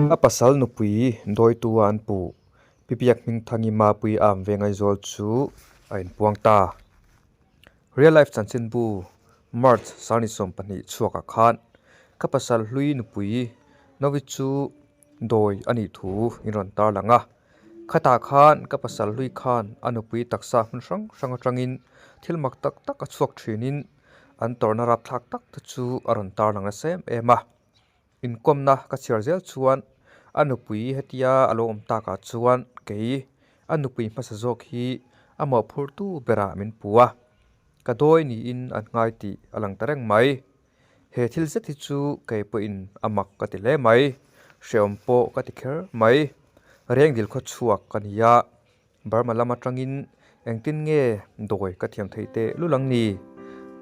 A pasal nupui Dawitua an puh Pi Biak Hmingthangi Mapui Am ve Ngaizawl chu a inpuang ta. Real Life chanchinbu March Sarni 12 chhuakah khan ka pasal hlui nupui Novi chu dawi a nih thu in rawn tarlang a. Khatah khan ka pasal hlui khan a nupui taksa hmun hrang hrang atangin thil mak tak tak a chhuak thinin an tawrhna rapthlak tak te chu a rawn tarlang nasa em em a. Inkawmna ka chhiar zel chuan a nupui hetia a lo awm takah chuan kei a nupui hmasa zawk hi a mawhphurtu berah min pu a, ka dawi niin an ngai tih a lang ta reng mai. He thil zet hi chu kei pawhin a mak ka ti hle mai, hrehawm pawh ka ti kher mai. Rengdil khaw chhuak ka ni a, Burma lam atangin engtin nge dawi ka thiam theih teh lul ang ni?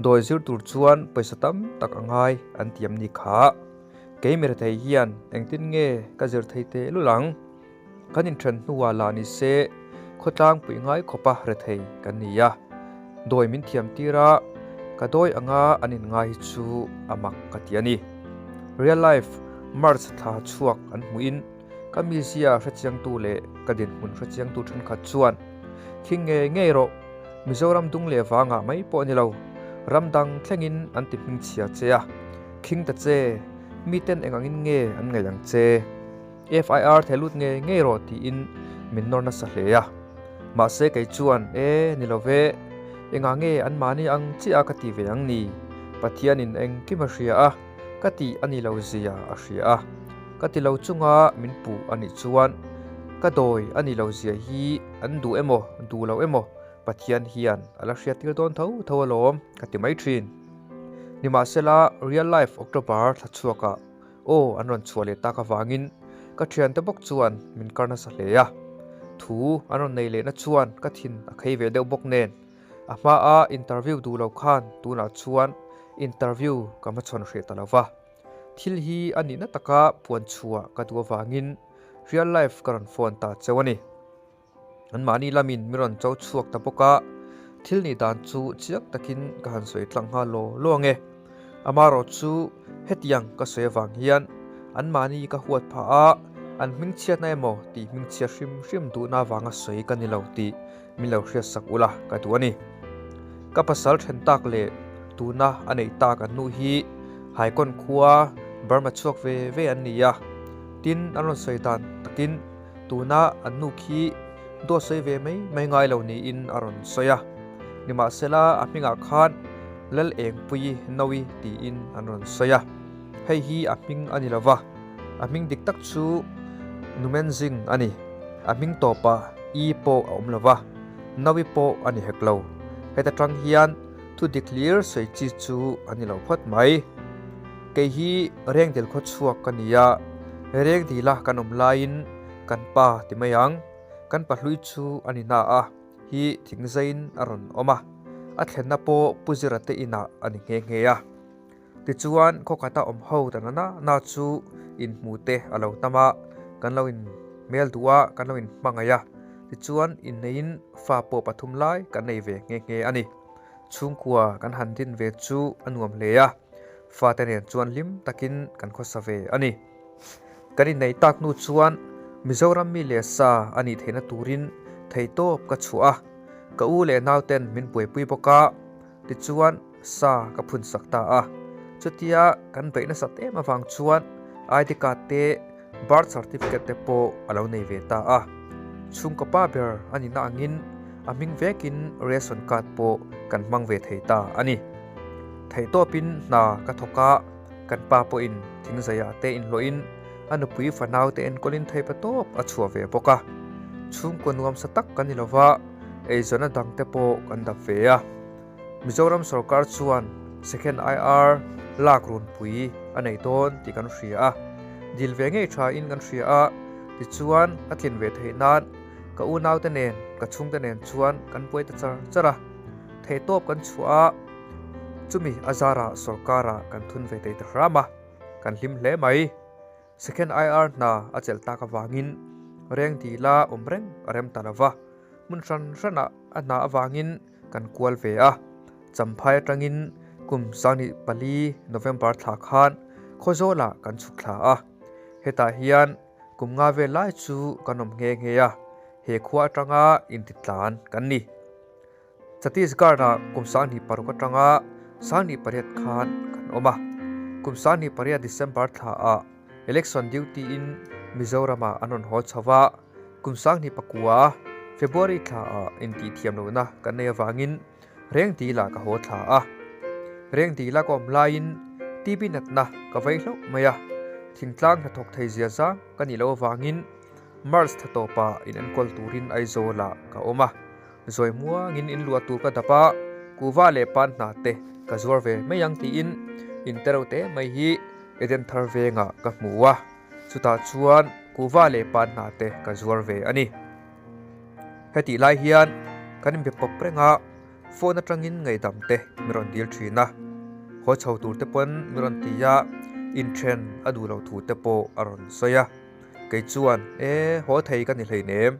Dawi zir tur chuan pawisa tam tak a ngai an tiam ni kha. Kei mi rethei hian engtin nge ka zir thei teh lul ang? Kan inthen hnuah lah ni se khawtlang pui ngai khawpa rethei kan ni a. Dawi min thiam tir a, ka dawi anga an inngai hi chu a mak ka ti a ni. Real life March thla chhuak an hmuhin Ka mizia hrechiangtu leh ka dinhmun hrechiangtu thenkhat chuan, Thing ngei ngei rawh, Mizoram dung leh vangah mai pawh ni lo, ram dang thlengin an ti hmingchhia che a, khing ta che, miten eng angin nge an ngaih ang che? FIR thei lut ngei ngei rawh tiin min nawr nasa hle a. Mahse kei chuan, E, ni lo ve, engah nge anmahni ang chiah a ka ti ve ang ni? Pathianin engkim a hria a. Ka tih a ni lo zia a hria a, ka ti lo chunga min puh a nih chuan ka dawi a ni lo zia hi an duh emaw duh lo emaw Pathian hian a la hriat tir dawn tho tho alawm ka ti mai thin. Nimahsela real life October thla chhuakah aw an rawn chhuah leh tak avangin ka thiante bawk chuan min kar nasa hle a, thu an rawn nei lehna chuan ka thin a khei ve deuh bawk nen. A hmaa interview duh lo khan tunah chuan interview ka hmachhawn hreh ta lo va. Thil hi a nihna taka puan chhuah ka duh avangin real life ka rawn phone ta cheu a ni. Anmahni lamin mi rawn cho chhuak ta bawk a, thil nih dan chu chiang takin ka han sawi tlang nghal law law ang e. Amaherawh chu hetiang ka sawi avang hian anmahni ka huat phah a, an hmingchhiatna emaw tih hmingchhia hrim hrim duhna avanga sawi ka ni lo tih Min lo hriat sak ula ka duh a ni. Ka pasal then tak leh tuna a neih tak an nu hi Haikawn khua Burma chhuak ve ve an ni a, tin an rawn sawi dan takin tuna an nu khi dawt sawi ve mai mai ngai lo niin a rawn sawi a. Nimahsela a hmingah khan Lal Engpui Nawi tiin an rawn sawi a, hei hi a hming a ni lo va. A hming dik tak chu Numenzing a ni. A hming tawpah I pawh a awm lo va, Nawi pawh a ni hek lo. Heta tang hian thu dik hlir sawi chi chu a ni lo phawt mai. Kei hi Rengdil khaw chhuak ka ni a, Rengdila kan awm laiin kan pa ti mai ang, kan pahlui chu a ni na a, hi thingzaiin a rawn awm a, a thlenna pawh Pu Zira te inah a ni nghe nghe a. Tichuan, khaw khata awm ho ta na na na chu inhmu te a lo tam a, kan lo in hmel duh a, kan lo in hmangaih a. Tichuan, inneiin fa pawh pathum lai kan nei ve nghe nghe a ni. Chhungkua kan han din ve chu a nuam hle a, fate nen chuan hlim takin kan khawsa ve a ni. Kan innei tak hnu chuan Mizoram mi leh sa a nih theihna turin theihtawp ka chhuah a, ka u leh nauten min buaipui bawk a. Tichuan, sa ka phun sak ta a. Chutia kan beih nasat em avang chuan ID card te, birth certificate te pawh a lo nei ve ta a. Chhungkaw pa ber a nihna angin a hming vekin ration card pawh kan hmang ve thei ta a ni. Theihtawpin hna ka thawk a, kan pa pawhin thingzaiah te inhlawhin a nupui fanau te enkawlin thei pa tawp a chhuah ve bawk a. Chhungkaw nuamsa tak kan ni lova, eizawnna dangte pawh kan dap ve a. Mizoram sorkar chuan Second IR lak runpui a nei dawn tih kan hria a, dil ve ngei thain kan hria a, tichuan a tlin ve theih nan ka unaute nen ka chhungte nen chuan kan buai ta char char a, theihtawp kan chhuah a, chumi a zarah sorkarah kan thun ve thei ta hram a, kan hlim hle mai. Second IR hna a chelh tak avangin reng dila awm reng a rem ta lova, hmun hran hranah a hna avangin kan kual ve a. Champhai atangin kum 24 November thla khan Khawzawlah kan chhuk thla a, hetah hian. Kum nga vel lai chu kan awm nghe nghe a, he khua atanga intitlan kan ni. Chhattisgarh-ah kum 26 atanga 28 khan kan awm a. Kum 28 December thlaah election duty-in Mizoramah an rawn haw chho a, kum 29 February thlaah intihthiam lohna kan nei avangin Rengdila ka haw thla a. Rengdila ka awm laiin TB natna ka vei hlauh mai a, thingtlang hnathawk thei zia zang ka nih loh avangin March thla tawpah inenkawl turin Aizawlah ka awm a. Zawi muangin in luah tur ka dap a, kuhva leh pan hna te ka zuar ve mai ang tiin in te reuh te mai hi Eden thar vengah ka hmu a, chutah chuan kuhva leh pan hna te ka zuar ve a ni. Hetih lai hian kan inbe pawp reng a, phone atangin ngaihdam te mi rawn dil thin a, haw chho tur te pawn mi rawn ti a, inthen a duh loh thu te pawh a rawn sawi a, kei chuan e haw thei ka ni hleinem.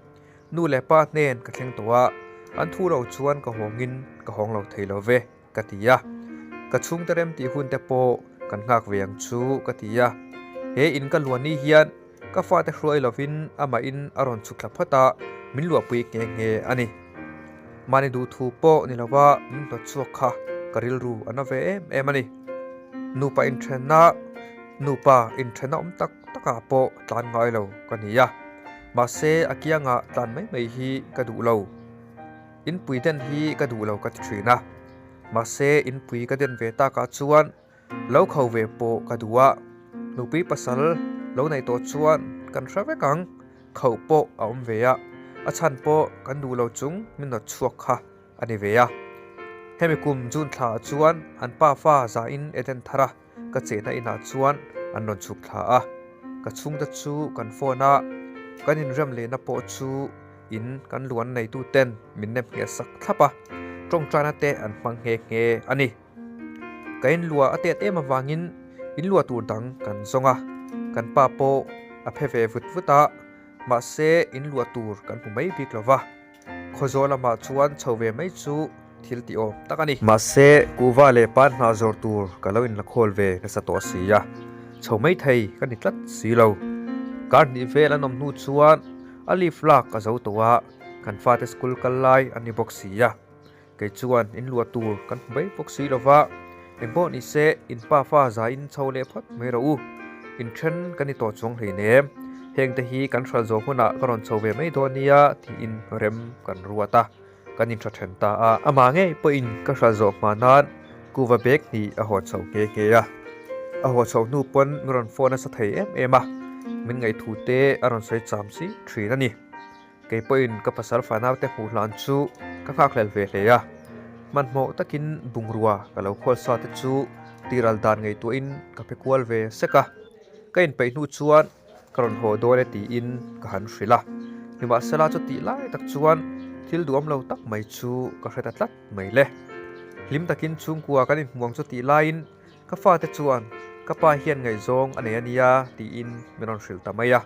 Nu leh pa hnen ka thleng tawh a, an thu lo chuan ka hawngin ka hawng lo thei lo ve, ka ti a. Ka chhungte rem tih hun te pawh kan nghak ve ang chu, ka ti a. He in ka luah ni hian ka fate hruai lovin amahin a rawn chhuk thla phawt a, min luahpui nghe nghe a ni. Mahni duh thu pawh ni lova min hnawt chhuak kha ka rilru a na ve em em a ni. Nupa inthenna nupa inthenna awm tak takah pawh tlan ngai lo ka ni a. Mahse, a kiangah tlan mai mai hi ka duh lo. Inpui den hi ka duh lo ka ti thin a. Mahse, inpui ka den ve takah chuan lo kho ve pawh ka duh a. Nupui pasal lo neih tawh chuan kan hre vek ang, khauh pawh a awm ve a. A chhan pawh kan duh lo chung min nawt chhuak kha a ni ve a. Hemi kum June thlaah chuan an pa fa zain Eden thar a. Ka chehna inah chuan an rawn chhuk thla a, ka chhungte chu kan phone a, kan inrem lehna pawh chu in kan luan neitu ten min nem ngheh sak thlap a, tawngtaina te an hmang nghe nghe a ni. Ka inluah a tet em avangin inluah tur dang kan zawng a, kan pa pawh a phe ve vut vut a, mahse inluah tur kan hmu mai bik lo va. Khawzawl lamah chuan chho ve mai chu thil tih awm tak a ni. Mahse, kuhva leh pan hnah zawrh tur ka lo inlakhawl ve nasa tawh si a, chho mai thei ka ni tlat si lo. Kar hnih vel an awm hnu chuan a leave lak ka zo tawh a, kan fate school kal lai an ni bawk si a. Kei chuan in luah tur kan hmu mai bawk si lo va, eng pawh ni se in pa fa zaiin chho leh phawt mai rawh u. In then kan ni tawh chuang hleinem, heng te hi kan hral zawh hmunah ka rawn chho ve mai dawn nia tiin rem kan ruat a, kan inhra then ta a. Amah ngei pawhin ka hral zawh hma nan kuva bag hnih a haw chho nghe nghe a, a haw chho hnu pawn min rawn phone nasa thei em em a, min ngaihthu te a rawn sawi cham si thin a ni. Kei pawhin ka pasal fanaute hmuh hlan chu ka nghakhlel ve hle a, hmanhmawh takin bungrua ka lo khawl sa te chu tiral dan ngaihtuahin ka pe kual ve sek a, ka inpeih hnu chuan ka rawn haw dawn e tiin ka han hrilh a, nimahsela chutih lai tak chuan thil duhawm lo tak mai chu ka hre ta tlat mai le. Hlim takin chhungkua kan inhmuang chutih laiin ka fate chuan ka pa hian ngaihzawng a nei a nia tiin min rawn hrilh ta mai a.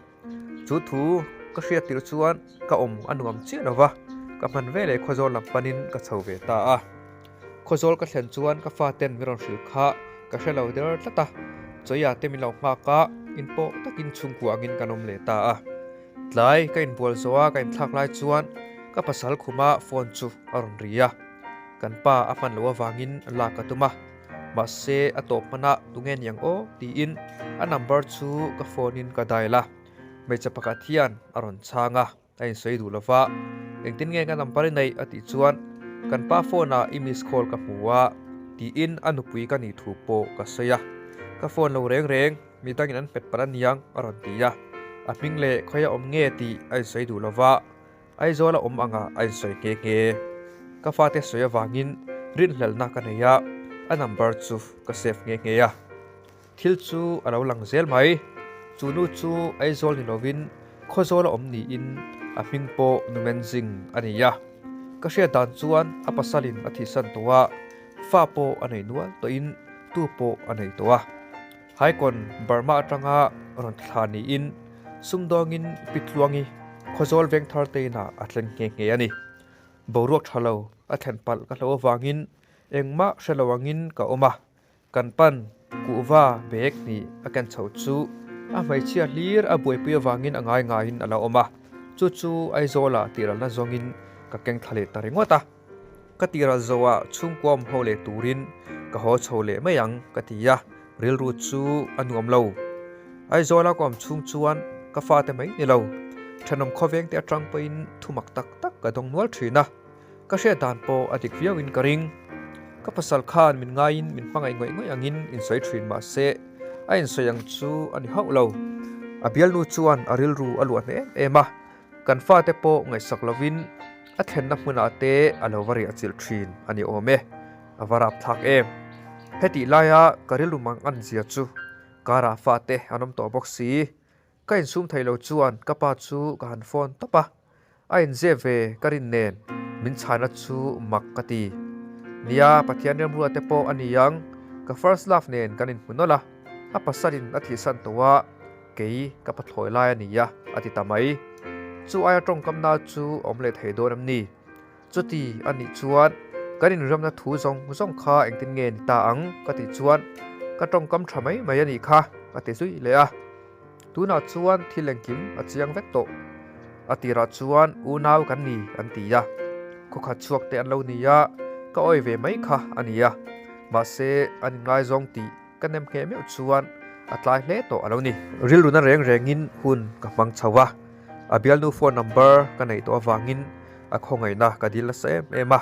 Chu thu ka hriat tirh chuan ka awm a nuam chiah lo va, ka hman ve leh Khawzawl lam panin ka chho ve ta a. Khawzawl ka thlen chuan ka faten min rawn hrilh kha ka hre lo der tlat a, Chawia te min lo nghak a, inpawh takin chhungkua angin kan awm leh ta a. Tlai ka inbual zawh a ka inthlak lai chuan ka pasal khuma phone chu a rawn ri a, kan pa a hman loh avangin lak ka tum a. Mahse a tawp hmanah tunge niang aw tiin a number chu ka phone in ka dial a, hmeichhe pakhat hian a rawn chhang a, a insawi duh lova, engtin nge ka number i neih a tih chuan kan pa phone ah i miss call ka hmu a tiin a nupui ka nih thu pawh ka sawi a, ka phone lo reng reng mi dangin an hmet palh aniang a rawn ti a, a hming leh khawi a awm nge tih a insawi duh lova. Aizawl a awm anga a insawi nghe nghe. Ka fate sawi avangin rinhlelhna ka nei a, a number chu ka save nghe nghe a. Thil chu a lo lang zel mai. Chu nu chu Aizawl ni lovin Khawzawl a awm niin a hming pawh Numenzing a ni a. Ka hriat dan chuan a pasalin a thihsan tawh a, fa pawh a nei nual tawhin tu pawh a nei tawh a. Haikawn Burma atanga rawn thla niin sumdawngin Pi Tluangi Khawzawl Vengthar te inah a thleng nghe nghe a ni. Boruak tha lo a thlen palh ka hlo avangin engmah hre lo angin ka awm a, kan pan kuhva bag hnih a ken chho chu A hmeichhia hlir a buaipui avangin a ngai ngaiin a la awm a, chu chu Aizawlah tiralna zawngin ka keng thla leh ta ringawt a. Ka tiral zoah chhungkua awm ho leh turin ka haw chho leh mai ang ka ti a, rilru chu a nuam lo. Aizawla ka awm chhung chuan ka fate mai ni lo, thenawm khawveng te atang pawhin thu mak tak tak ka dawng nual thin a, ka hriat dan pawh a dik viauin ka ring. Ka pasal khan min ngaiin min hmangaih ngawih ngawih angin insawi thin mah se a insawi ang chu a ni hauh lo. A bialnu chuan a rilru a luah hneh em em a, Kan fate pawh ngaihsak lovin a thlenna hmunah te a lo va riah chilh thin a ni awm e, a va rap thlak em. Hetih laia ka rilru mang an zia chu karah fate an awm tawh bawk si. Ka insum thei lo chuan ka pa chu ka han phone tawp a, a inzep ve ka rin nen min chhana chu mak ka ti. Nia, Pathian remrua te pawh a ni ang, ka first love nen kan inhmu nawlh a, a pasalin a thihsan tawh a, Kei ka pathlawi lai a ni a, a ti ta mai. Chu aia tawngkamna chu a awm leh thei dawn em ni? Chuti a nih chuan kan inramna thu zawng zawng kha engtin nge ni ta ang? Ka tih chuan ka tawngkam tha mai mai a nih kha, a ti zui leh a. Tunah chuan thil engkim a chiang vek tawh. A tirah chuan unau kan ni an ti a, khawkhat chhuak te an lo ni a, ka awi ve mai kha a ni a. Mahse an inngaizawng tih Ka nem ngheh meuh chuan a tlai hle tawh a lo ni. Rilruna reng rengin hun ka hmang chho a, a bialnu phone number ka neih tawh avangin a khawngaihna ka dil nasa em em a,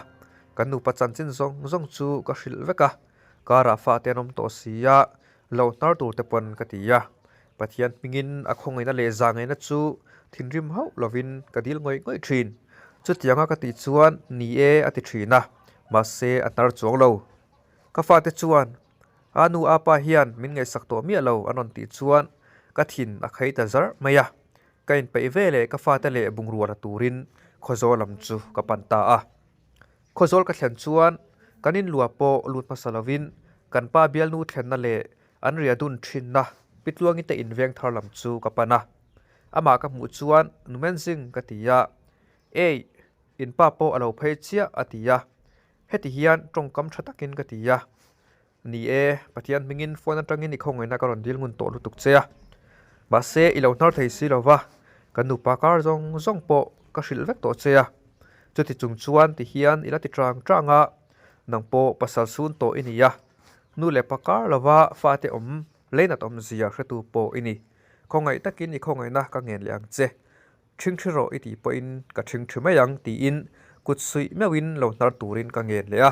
kan nupa chanchin zawng zawng chu ka hrilh vek a, karah fate an awm tawh si a, lo hnar tur te pawn ka ti a, Pathian hmingin a khawngaihna leh zahngaihna chu thinrim hauh lovin ka dil ngawih ngawih thin. Chutianga ka tih chuan ni e a ti thin a, mahse a hnar chuang lo. Ka fate chuan A nu a pa hian min ngaihsak tawh miah lo an rawn tih chuan ka thin a khei ta zarh mai a. Ka inpeih ve leh ka fate leh bungrua la turin Khawzawl lam chu ka pan ta a. Khawzawl ka thlen chuan kan inluah pawh lut hmasa lovin kan pa bialnu thlenna leh an riadun thinna Pitluangi te inveng thar lam chu ka pan a. Amah ka hmuh chuan Numenzing ka ti a, Ei, in pa pawh a lo phei chiah a ti a. Heti hian tawngkam tha takin ka ti a, Ni e, Pathian hmingin phone atangin i khawngaihna ka rawn dil ngun tawh lutuk che a. Mahse, i lo hnar thei si lo va, kan nupa kar zawng zawng pawh ka hrilh vek tawh che a. Chuti chung chuan ti hian i la ti chang chang a, nang pawh pasal sun tawh i ni a, nu leh pa kar lova fate awm leinat awmzia hretu pawh i ni. Khawngaih takin i khawngaihna ka ngen leh ang che. Ṭhingṭhi rawh i tih pawhin ka ṭhingṭhi mai ang tiin kut suih meuhin lo hnar turin ka ngen leh a.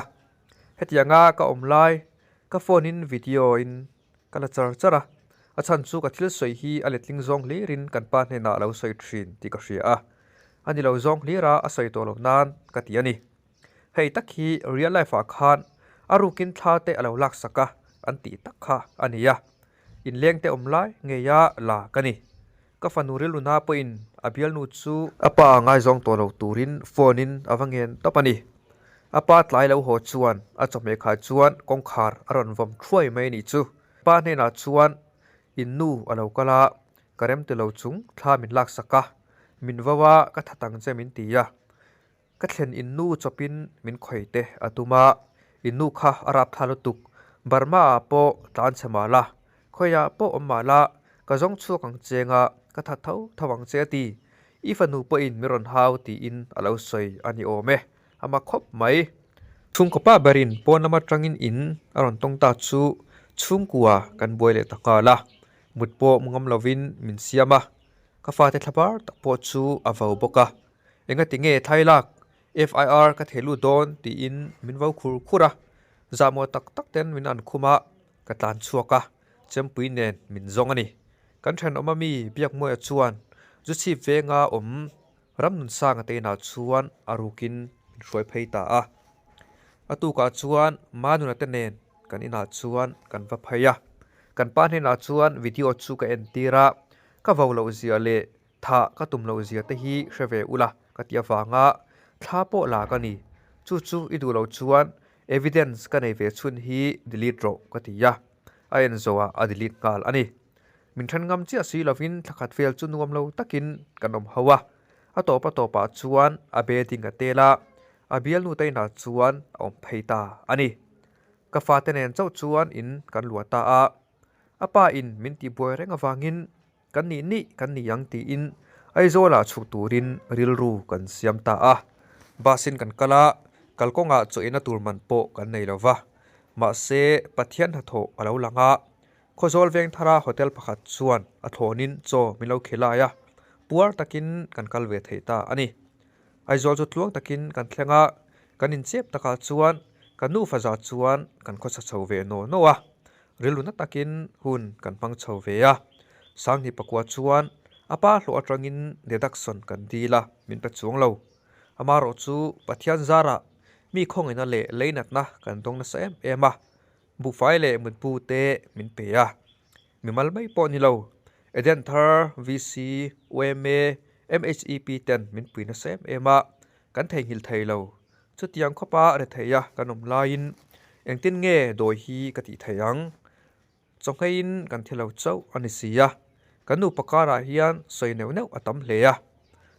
Hetianga ka awm lai ka phone in video in ka la char char a, a chhan chu ka thil sawi hi a letling zawng hlirin kan pa hnenah a lo sawi ṭhin tih ka hria a, a ni lo zawng hlira a sawi tawh loh nan ka ti a ni. Hei tak hi real life ah khan a rukin thla te a lo laksak a an tih tak kha a ni a, inleng te awm lai ngeia la ka ni. Ka fanu rilruna pawhin a bialnu chu a pa ngaizawng tawh lo turin phone in a va ngen tawp a ni. A pa tlai lo haw chuan a chawhmeh khai chuan kawngkhar a rawn vawm thuai mai a nih chu. Pa hnenah chuan in nu a lo kal a, ka rem ti lo chung thla min laksak a, min vo a, ka that ang che min ti a. Ka thlen in nu chawpin min khawi te a tum a, in nu kha a rap thla lutuk, Burma ah pawh tlan chhe mah la, khawiah pawh awm mah la, ka zawng chhuak ang che nga, ka that tho tho ang che a ti. I fanu pawhin min rawn hau tiin a lo sawi a ni awm e, a mak khawp mai. Chhungkaw pa berin pawn lam atangin in a rawn tawng ta chu chhungkua kan buai leh ta nghal a, mut pawh mu ngam lovin min siam a, ka fate thlabar tak pawh chu a vo bawk a. Engati nge thailak FIR ka thei lut dawn tiin min vo khur khur a, zahmawh tak tak ten min an khum a, ka tlan chhuak a, chempui nen min zawng a ni. Kan thenawm ami Biakmawia chuan zu chhip venga awm Ramnunsanga te inah chuan a rukin min hruai phei ta a. A tukah chuan Manuna te nen kan inah chuan kan va phei a, kan pa hnenah chuan video chu ka entir a, ka vo loh zia leh Thah ka tum loh zia te hi hre ve ula ka ti avanga thla pawh la ka ni. Chu chu i duh loh chuan evidence ka nei ve chhun hi delete rawh ka ti a, a en zawhah a delete nghal a ni. Min then ngam chiah si lovin thla khat vel chu nuam lo takin kan awm ho a, a tawp a tawpah chuan a bedding a tel a, a bialnu te inah chuan a awm phei ta a ni. Ka fate nen chauh chuan in kan luah ta a, a pa in min tihbuai reng avangin. kan nih nih kan ni ang tiin Aizawlah chhuk turin rilru kan siam ta a. Bus in kan kal a, kalkawngah chaw eina tur man pawh kan nei lo va. Mahse, Pathian hnathawh a lo lang a, Khawzawl Vengthara hotel pakhat chuan a thlawnin chaw min lo khilai a, puar takin kan kal ve thei ta a ni. Aizawl chu tluang takin kan thleng a, kan inchep takah chuan kan nufa za chuan kan khawsa chho ve naw naw a, rilru na takin hun kan hmang chho ve a. Sanghnih pakua chuan a pa hlawh atangin deduction kan dil a, min pe chuang lo. Amaherawh chu Pathian zarah mi khawngaihna leh leinatna kan dawng nasa em em a, Buhfai leh mutbu te min pe a, mimal mai pawh ni lo, Eden Thar, VC, yma, MHEP ten min pui nasa em em a, kan theihnghilh thei lo. Chutiang khawpa rethei a kan awm laiin engtin nge dawi hi ka tih theih ang? Chawhngeiin kan thi lo chauh a ni si a, kan nupa karah hian sawi neuh neuh a tam hle a,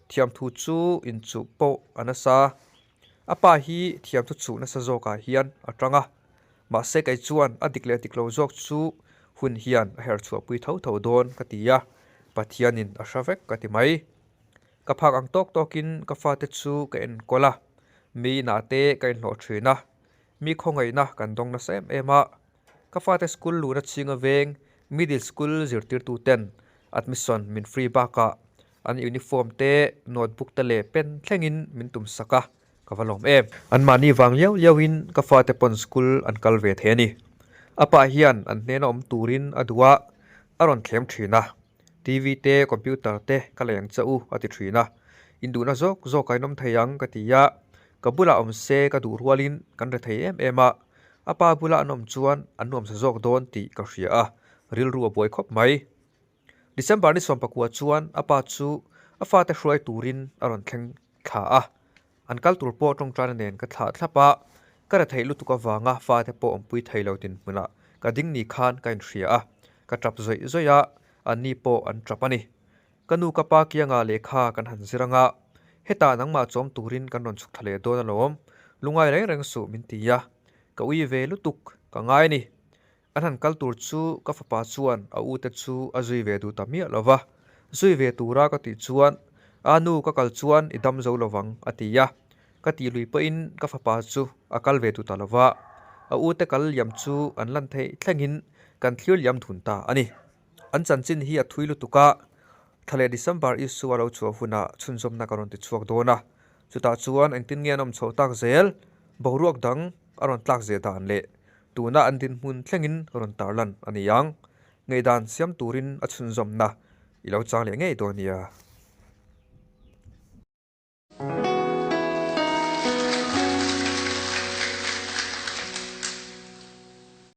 thiamthu chu inchuh pawh a nasa. A pa hi thiamthu chuh nasa zawkah hian a tang a, Mahse kei chuan a dik leh dik lo zawk chu hun hian a her chhuahpui tho tho dawn ka ti a, Pathianin a hre vek ka ti mai. Ka phak ang tawk tawkin ka fate chu ka enkawl a, mi inah te ka inhlawh thin a, mi khawngaihna kan dawng nasa em em a. Ka fate school luhna chhinga veng middle school zirtirtuten admission min free bakah an uniform te, notebook te leh pen thlengin min tumsak a. Ka va lawm em. Anmahni vang liau liauin ka fate pawn school an kal ve thei a ni. A pa hian an hnena awm turin a duh a, a rawn thlem thin a. TV te, computer te ka lei ang che u a ti thin a. Induhna zawk zawk a inawm thei ang ka ti a, ka bulah awm se ka duh rualin kan re thei em em a. A pa bula an awm chuan an nuamsa zawk dawn tih ka hria a, rilru a buai khawp mai. December ni sawmpakua chuan a pa chu a fate hruai turin a rawn thleng thla a, an kal tur pawh tawngtaina nen ka thlah thlap a, ka retheih lutuk avanga fate pawh awmpui thei lo dinhmunah ka ding ni khan ka inhria a, ka tap zawih zawih a, anni pawh an tap a ni. Ka nu ka pa kianga lehkha kan han zir anga, hetah nangmah chawm turin kan rawn chhuk thla leh dawn alawm, lungai reng reng suh min ti a, ka ui ve lutuk ka ngai a ni. An han kal tur chu ka fapa chuan a ute chu a zui ve duh ta miah lo va, zui ve tura ka tih chuan, A nu ka kal chuan i dam zo lo vang, a ti a. Ka tih lui pawhin ka fapa chu a kal ve duh ta lo va, a ute kal liam chu an lan theih thlengin kan thlir liam dun ta a ni. An chanchin hi a thui lutuk a, thla leh December issue a lo chhuah hunah chhunzawmna ka rawn ti chhuak dawn a, chutah chuan engtin nge an awm chhoh tak zel, boruak dang a rawn tlak zeh dan leh Tuna an dinhmun thlengin rawn tarlan a ni ang. Ngaihdan siam turin a chhunzawmna i lo chang leh ngei dawn nia.